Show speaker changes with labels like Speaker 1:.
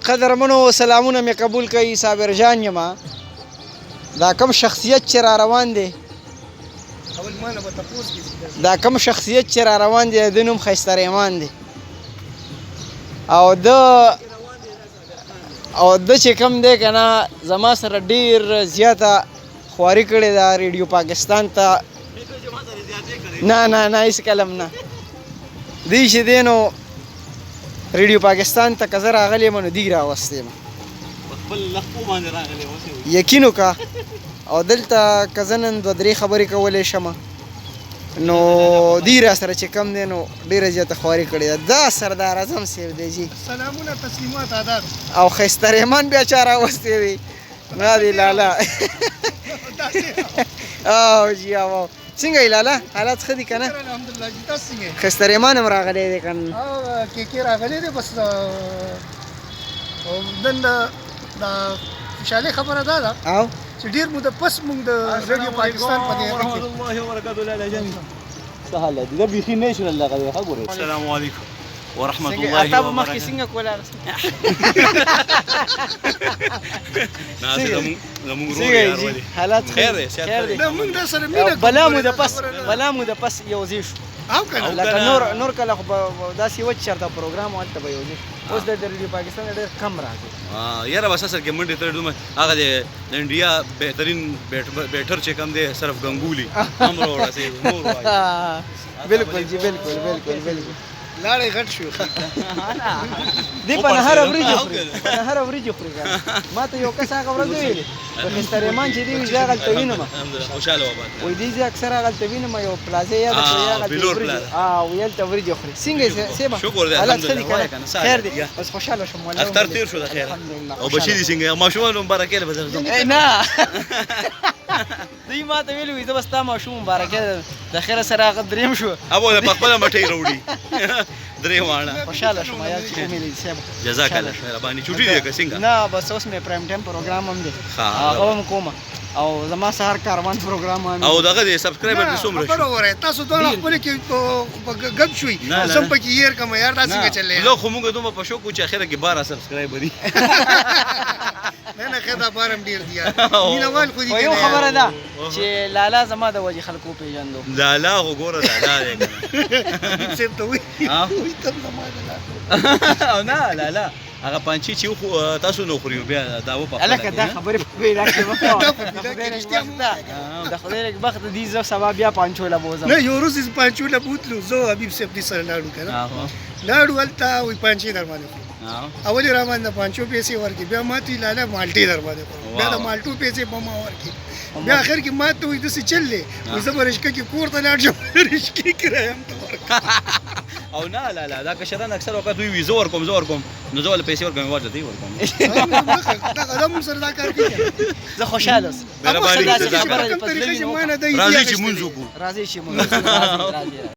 Speaker 1: قدرمنو سلامونه مې قبول کړئ. صابر جان یم. دا کم شخصیت چې را روان دی، دا کم شخصیت چې را روان دی، د نوم ښایسته رحمان دی. او د او د چې کم دی که نه، زما سره ډېر زیاته خواري کړې ده ریډیو پاکستان ته. نه نه نه، هېڅ کله هم نه. دی چې دی نو ریډیو پاکستان ته که زه راغلی یم نو دی راوستی یم، یقین وکړه. او دلته که زه نن دوه درې خبرې کولی شم نو دی را سره چې کم دی نو ډېره زیاته خواري کړې ده. دا سردار اعظم صاحب دی جي.
Speaker 2: سلامونه، تسلیمات، آداب.
Speaker 1: او ښایسته رحمان بیا چا راوستی دی؟ نه دی لالا. او جي او څنګه یې لالا، حالات ښه دي که نه؟
Speaker 2: الحمدلله جی، تاسو څنګه یې؟
Speaker 1: ښایسته رحمان هم راغلی دی که نه؟
Speaker 2: او کې کې راغلی دی بس. او نن د خوشحالۍ خبره دا ده
Speaker 1: او
Speaker 2: چې ډېر موده پس موږ د ریډیو پاکستان په دې هغه کې.
Speaker 3: الله وبرکاته. لالا جان، څه حال دی؟ دا بیخي نیچرل دغه دی. ښه ګورې. السلام علیکم ورحمة الله
Speaker 1: اتا به مخکې
Speaker 3: وبرکاته.
Speaker 1: څنګه کوله؟
Speaker 3: نه، زموږ ورور
Speaker 1: څنګه
Speaker 3: یار.
Speaker 1: جی؟
Speaker 3: ولې
Speaker 1: حالات ښه
Speaker 3: خیر
Speaker 1: دي؟
Speaker 3: دی، صحت
Speaker 1: خیر
Speaker 3: ښه
Speaker 1: دی.
Speaker 3: دی.
Speaker 2: نه، موږ د سره مینه کوو.
Speaker 1: بلا مو د
Speaker 2: دا
Speaker 1: پس
Speaker 2: خبره نه ده.
Speaker 1: بلا مو د پس یو ځای شو.
Speaker 2: او که نه؟
Speaker 1: لکه
Speaker 3: کنه.
Speaker 1: نور کله خو به داسې و چې چېرته پروګرام و هلته به یو ځای شو. اوس د ریډیو پاکستان ډېر کم راځي.
Speaker 3: یاره بس اصل کې منډې تر دومره هغه د انډیا بهترین بیټر چې کم دی، صرف ګنګولي هم راوړسېد نور وایي.
Speaker 1: بالکل جی، بالکل بالکل بالکل.
Speaker 2: لاړې غټ شو.
Speaker 1: دی په نهر وریجې خوري، په نهر وریجې خوري که. ما ته یو کس هغه ورځ ویلې په خسته رحمان چې دی وي، زه هغلته وینم.
Speaker 3: الحمدلله، خوشاله وبات.
Speaker 1: وایي دی زه اکثر هغلته وینم، یو پلازې یاده کړې، هغلته
Speaker 3: بلور
Speaker 1: وریجې
Speaker 3: پلازه.
Speaker 1: وی هلته وریجې خوري. څنګه یې صاحب؟
Speaker 3: شکر دی،
Speaker 1: حالات ښه دي؟
Speaker 3: الحمدلله. وایه
Speaker 1: که
Speaker 3: کنه،
Speaker 1: نه؟
Speaker 3: څه
Speaker 1: خیر
Speaker 3: حالت
Speaker 1: دی.
Speaker 3: دی؟
Speaker 1: بس خوشحاله شوم والله.
Speaker 3: اختر تیر شو د خیره.
Speaker 1: الحمدلله.
Speaker 3: او بچی دي څنګه؟ ماشومان مبارکۍ له به درځم.
Speaker 1: ای نه، دوی ما ته ویلي وي زه به ستا ماشوم مبارکۍ د خیره سره. هغه دریم شو.
Speaker 3: ابو د خپله مټۍ راوړي درې واړه.
Speaker 1: خوشحاله شوم یار چې ومې لید صاحب.
Speaker 3: جزاک الله، مهرباني. چوټي دی که څنګه؟
Speaker 1: نه، بس اوس مې پرایم ټایم پروګرام هم دی،
Speaker 3: ښه.
Speaker 1: هغه هم کوم او زما سهار کاروان پروګرام هم.
Speaker 3: او دغه دی سبسکرایبر دې څومره
Speaker 2: خبره
Speaker 3: شو؟
Speaker 2: وره، تاسو دواړه خپل کې په ګپ شوي.
Speaker 3: نه، نه،
Speaker 2: زم
Speaker 3: نه.
Speaker 2: پکې ير کوم یار، دا څنګه چلې؟
Speaker 3: زه خو موږ دومره په شوق وو چې اخره کې 12 سبسکرایبر دي.
Speaker 2: نه نه، خیر، دا بارم ډیر دی یار، مینوال خو دي.
Speaker 1: خو یو
Speaker 2: کنه.
Speaker 1: خبره ده چې لالا زما د وجې خلکو پیژندو.
Speaker 3: لالا خو ګوره لالا دی کنه.
Speaker 2: حبیب صاحب ته وایي.
Speaker 3: ها؟
Speaker 2: وایي تم زما د لالا.
Speaker 3: او نه لالا، هغه پانچې چې تاسو نو خوري بیا دا و په خپله
Speaker 1: هلکه دا
Speaker 3: کې،
Speaker 1: خبرې په پیدا کې مه کوه.
Speaker 2: دا په
Speaker 1: د
Speaker 2: پیدا
Speaker 1: خدای
Speaker 2: کې رښتیا
Speaker 1: نېکبخته، د خدای نېکبخته دي، زه سبا بیا پانچو له بوځم.
Speaker 2: نه، یو ورځ پانچو له بوتلو، زه حبیب صاحب دې سره لاړو کنه. لاړو هلته، وایي پانچې در باندې خورم. اول یې را باندې پانچو پیسې ورکړې، بیا ما ته وایي لالا مالټې در باندې خورم، بیا د مالټو پیسې په ما ورکړې، بیا اخر کې ما ته وایي داسې چل دی، وایي زه به رشکه کې کور ته لاړ شم، رشکې کرایه هم ته ورکړم.
Speaker 3: او نه لالا، دا کشران اکثر وخت دوی وي زه ورکوم، زه ورکوم، نو زه ول پیسې ورکوم، ورته دی ورکوم.
Speaker 2: دا دا مونږ سره دا کار کوي.
Speaker 1: زه خوشحاله اوسم.
Speaker 3: مهرباني.
Speaker 1: داسې
Speaker 3: جزاک
Speaker 1: خبره
Speaker 3: الله.
Speaker 1: په
Speaker 2: کوم
Speaker 1: زړه
Speaker 2: طریقه
Speaker 1: وي
Speaker 2: چې
Speaker 1: نو
Speaker 2: ما نه دی
Speaker 3: راځئ چې مونځ وکړو.
Speaker 1: راځئ چې مونږ راځئ راځئ.